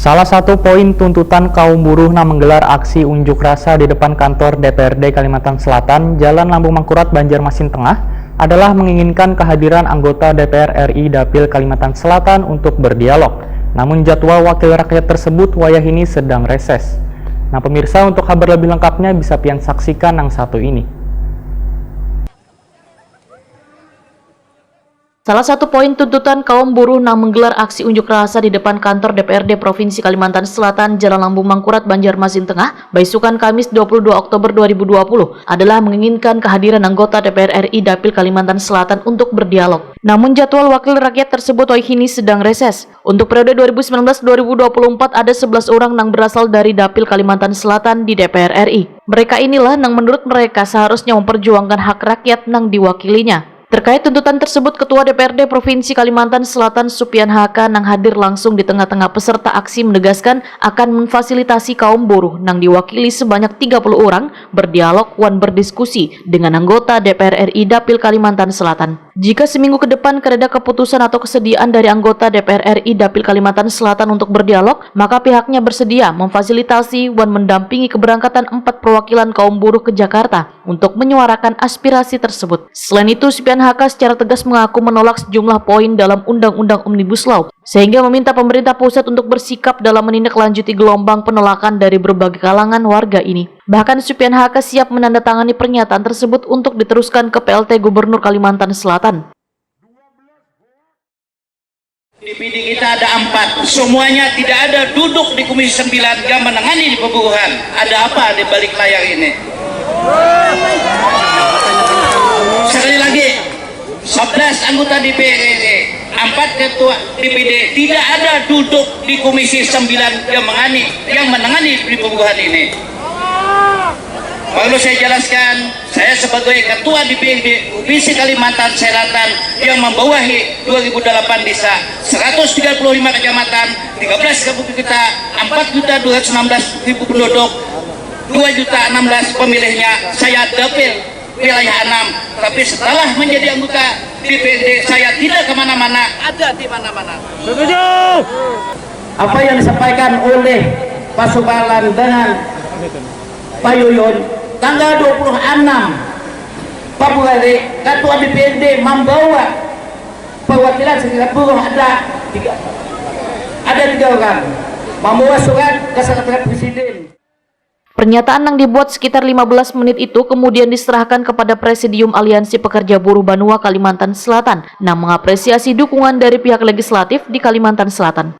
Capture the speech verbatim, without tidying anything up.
Salah satu poin tuntutan kaum buruh nang menggelar aksi unjuk rasa di depan kantor D P R D Kalimantan Selatan, Jalan Lambung Mangkurat, Banjarmasin Tengah, adalah menginginkan kehadiran anggota D P R R I Dapil Kalimantan Selatan untuk berdialog. Namun jadwal wakil rakyat tersebut wayah ini sedang reses. Nah pemirsa, untuk kabar lebih lengkapnya bisa pian saksikan yang satu ini. Salah satu poin tuntutan kaum buruh nang menggelar aksi unjuk rasa di depan kantor D P R D Provinsi Kalimantan Selatan, Jalan Lambung Mangkurat, Banjarmasin Tengah, baisukan Kamis dua puluh dua Oktober dua ribu dua puluh adalah menginginkan kehadiran anggota D P R R I Dapil Kalimantan Selatan untuk berdialog. Namun jadwal wakil rakyat tersebut wayah ini sedang reses. Untuk periode dua ribu sembilan belas dua ribu dua puluh empat ada sebelas orang nang berasal dari Dapil Kalimantan Selatan di D P R R I. Mereka inilah nang menurut mereka seharusnya memperjuangkan hak rakyat nang diwakilinya. Terkait tuntutan tersebut, Ketua D P R D Provinsi Kalimantan Selatan Supian Haka nang hadir langsung di tengah-tengah peserta aksi menegaskan akan memfasilitasi kaum buruh nang diwakili sebanyak tiga puluh orang berdialog wan berdiskusi dengan anggota D P R R I Dapil Kalimantan Selatan. Jika seminggu ke depan kadada keputusan atau kesediaan dari anggota D P R R I Dapil Kalimantan Selatan untuk berdialog, maka pihaknya bersedia memfasilitasi wan mendampingi keberangkatan empat perwakilan kaum buruh ke Jakarta untuk menyuarakan aspirasi tersebut. Selain itu, Supian Haka secara tegas mengaku menolak sejumlah poin dalam Undang-Undang Omnibus Law, sehingga meminta pemerintah pusat untuk bersikap dalam menindaklanjuti gelombang penolakan dari berbagai kalangan warga ini. Bahkan Supian Haka siap menandatangani pernyataan tersebut untuk diteruskan ke P L T Gubernur Kalimantan Selatan. D P D kita ada empat, semuanya tidak ada duduk di Komisi Sembilan yang menangani di pemburuhan. Ada apa di balik layar ini? Sekali lagi, sebelas anggota D P R R I, empat ketua D P D tidak ada duduk di Komisi Sembilan yang menangani, yang menangani di pemburuhan ini. Perlu saya jelaskan, saya sebagai Ketua D P R D Provinsi Kalimantan Selatan yang membawahi dua ribu delapan desa, seratus tiga puluh lima kecamatan, tiga belas kabupaten kota, empat juta dua ratus enam belas ribu penduduk, dua juta enam belas pemilihnya, saya dapil wilayah enam. Tapi setelah menjadi anggota D P R D, saya tidak kemana-mana. Ada di mana-mana. Setuju. Apa yang disampaikan oleh Pak Subalan dengan Pak Yuyun, tanggal dua puluh enam Februari, Ketua D P R D membawa perwakilan serikat buruh, ada tiga, ada tiga orang, membawa surat ke Sekretariat Presiden. Pernyataan yang dibuat sekitar lima belas menit itu kemudian diserahkan kepada Presidium Aliansi Pekerja Buruh Banua Kalimantan Selatan, yang mengapresiasi dukungan dari pihak legislatif di Kalimantan Selatan.